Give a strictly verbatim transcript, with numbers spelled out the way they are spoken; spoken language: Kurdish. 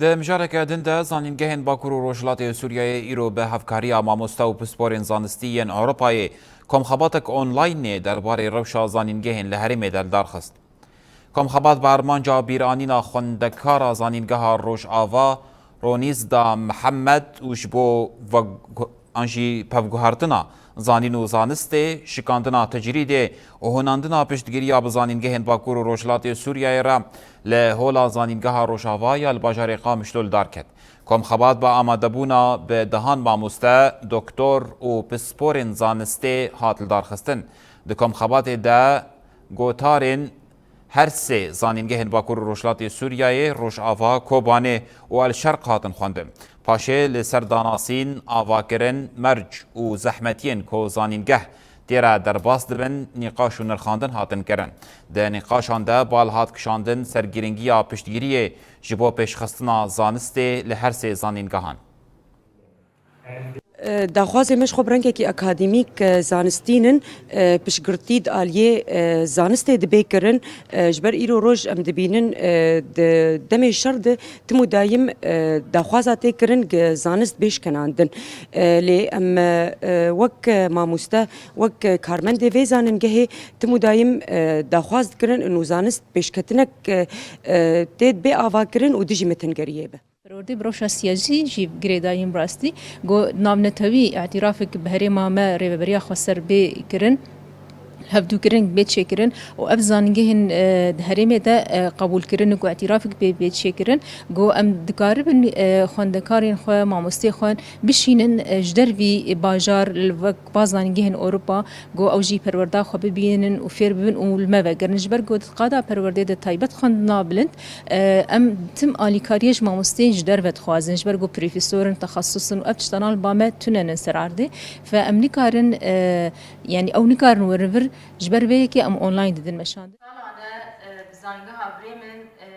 Di mijareke din de, zanîngehên Bakur û Rojhilatê Sûriyeyê îro bi hevkariya mamoste û pisporên zanistî yên Ewropayê komxebatek onlaynê derbarê rewşa zanîngehên li herêmê de li dar xist. Komxebat bi armanca bîranîna xwendekara Zanîngeha Rojava Ronîzda Mihemed û ji bo veg-, an jî pevguhertina zanîn û zanistê, şikandina tecrîdê û hunandina piştgiriya bi zanîngehên Bakur û Rojhilatê Sûriyeyê re li hola Zanîngeha Rojava ya li bajarê Qamişlo li dar ket. Komxebat bi amadebûna bi dehan mamoste, doktor û pisporên zanistê hat lidarxistin. Di komxebatê de gotarên her sê zanîngehên Bakur û Rojhilatê Sûriyeyê, Rojava, Kobanê û El Şerq hatin xwendin. Paşê li ser danasîn, avakirin, merc û zehmetiyên ku zanîngeh tê re derbas dibin, nîqaş û nirxandin hatin kirin. Di nîqaşan de bal hat kişandin ser girîngiya piştgiriyê ji bo pêşxistina zanistê li her sê zanîngehan. Daxwazê me ji xwe bi rengekî akademîk, e, zanistî nin, e, piştgirtî di aliyê, e, zanistê dibe kirin. E, ji ber îro roj em dibînin, e, di demê şer de tim û dayim, e, daxwaza tê kirin gi zanist bê şkenandin. E, lê em, e, e, wek, e, mamoste, wek, e, karmendê vê zanîngehê tim û dayim, e, daxwaz dikirin û zanist pêşketinek, e, e, tê bê avakirin û dijî metingeriyê be. Perwerdê bi rewşa siyasî jî girêdayî in bi rastî. Got, navnetewî îtirafek bi herêma me rêveberiya xweser bê kirin, hevdûkirin bê çêkirin û ev zanîngehên, e, di herêmê de, e, qebûlkirin ku îtirafek bê bê çêkirin. Got, em dikaribin, e, xwendekarên xwe, mamosteyê xwe bişînin, e, ji dervî bajar, li wek va zanîngehên Ewropa, got, ew jî perwerda xwe bibînin û fêr bibin û li me vegerin. Ji ber got, di qada perwerdê de taybet xwendina bilind, e, em tim alîkariyê ji mamosteyên ji derve dixwazin, ji ber ku profesor in, texesus in û ev tiştana li ba me tune ne ser erdê. Fe em nikarin, e, yanî ew nikarin werin vir, ji ber vê yekê em online didin meşandin. Sala ne, e, bi zanîngeha Bremen, e,